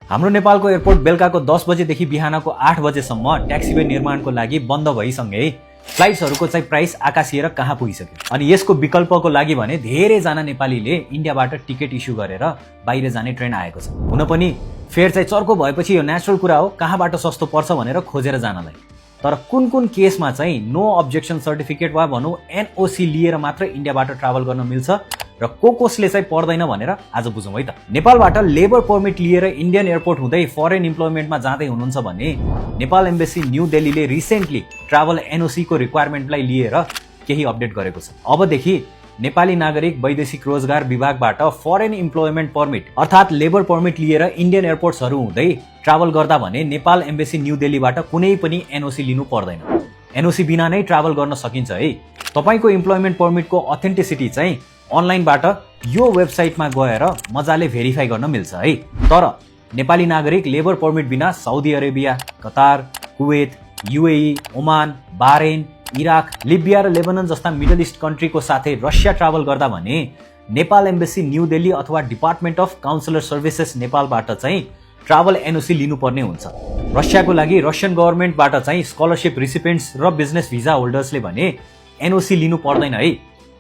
हाम्रो नेपालको एयरपोर्ट बेलुकाको 10 बजेदेखि बिहानको 8 बजेसम्म ट्याक्सीवे निर्माणको लागि बन्द भइसँगै फ्लाइट्सहरूको चाहिँ प्राइस आकाशिएर कहाँ पुगिसक्यो। अनि यसको विकल्पको लागि भने धेरैजना नेपालीले इन्डियाबाट टिकट इस्यु गरेर बाहिर जाने ट्रेन्ड आएको छ। हुन पनि फेयर चाहिँ चर्को भएपछि यो नेचुरल कुरा हो, कहाँबाट सस्तो पर्छ भनेर खोजेर जानलाई। तर कुन केसमा चाहिँ नो अब्जेक्सन सर्टिफिकेट वा भनौँ एनओसी लिएर मात्र इन्डियाबाट ट्राभल गर्न मिल्छ र कसले चाहिँ पर्दैन भनेर आज बुझौँ है त। नेपालबाट लेबर पर्मिट लिएर इन्डियन एयरपोर्ट हुँदै फरेन इम्प्लोइमेन्टमा जाँदै हुनुहुन्छ भने नेपाल एम्बेसी न्यू दिल्लीले रिसेन्टली ट्राभल एनओसी को रिक्वायरमेन्टलाई लिएर केही अपडेट गरेको छ। अबदेखि नेपाली नागरिक वैदेशिक रोजगार विभागबाट फरेन इम्प्लोइमेन्ट पर्मिट अर्थात् लेबर पर्मिट लिएर इन्डियन एयरपोर्ट्सहरू हुँदै ट्राभल गर्दा भने नेपाल एम्बेसी न्यू दिल्लीबाट कुनै पनि एनओसी लिनु पर्दैन। एनओसी बिना नै ट्राभल गर्न सकिन्छ है। तपाईको इम्प्लोइमेन्ट पर्मिटको अथेन्टिसिटी चाहिँ अनलाइनबाट यो वेबसाइटमा गएर मजाले भेरिफाई गर्न मिल्छ है। तर नेपाली नागरिक लेबर पर्मिट बिना Saudi Arabia, Qatar, Kuwait, UAE, Oman, Bahrain, Iraq, Libya र लेबनन जस्ता मिडल इस्ट कन्ट्रीको साथै रसिया ट्राभल गर्दा भने नेपाल एम्बेसी न्यू दिल्ली अथवा डिपार्टमेन्ट अफ काउन्सिलर सर्भिसेस नेपालबाट चाहिँ ट्राभल एनओसी लिनुपर्ने हुन्छ। रसियाको लागि रसियन गभर्नमेन्टबाट चाहिँ स्कलरशिप रिसिपेन्ट्स र बिजनेस भिजा होल्डर्सले भने एनओसी लिनु पर्दैन है।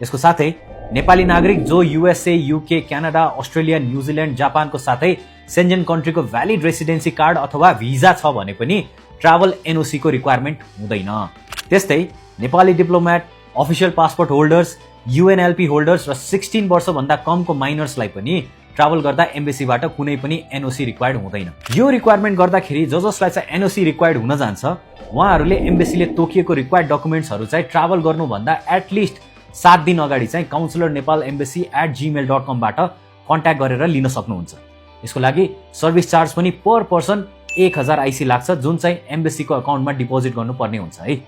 यसको साथै नेपाली नागरिक जो USA, UK, Canada, Australia, New Zealand, जापानको साथै सेन्जेन कन्ट्रीको भ्यालिड रेसिडेन्सी कार्ड अथवा भिजा छ भने पनि ट्राभल एनओसी को रिक्वायरमेन्ट हुँदैन। त्यस्तै Nepali diplomat, official passport holders, UNLP holders र 16 वर्षभन्दा कमको माइनर्सलाई पनि ट्राभल गर्दा एम्बेसीबाट कुनै पनि एनओसी रिक्वायर्ड हुँदैन। यो रिक्वायरमेन्ट गर्दाखेरि जसलाई चाहिँ एनओसी रिक्वायर्ड हुन जान्छ उहाँहरूले एम्बेसीले तोकिएको रिक्वायर्ड डकुमेन्ट्सहरू चाहिँ ट्राभल गर्नुभन्दा एटलिस्ट 7 दिन अगाडि चाहिँ काउन्सिलर नेपाल एम्बेसी @gmail.com बाट कन्ट्याक्ट गरेर लिन सक्नुहुन्छ। यसको लागि सर्भिस चार्ज पनि पर पर्सन 1000 आइसी लाग्छ, जुन चाहिँ एम्बेसीको अकाउन्टमा डिपोजिट गर्नुपर्ने हुन्छ है।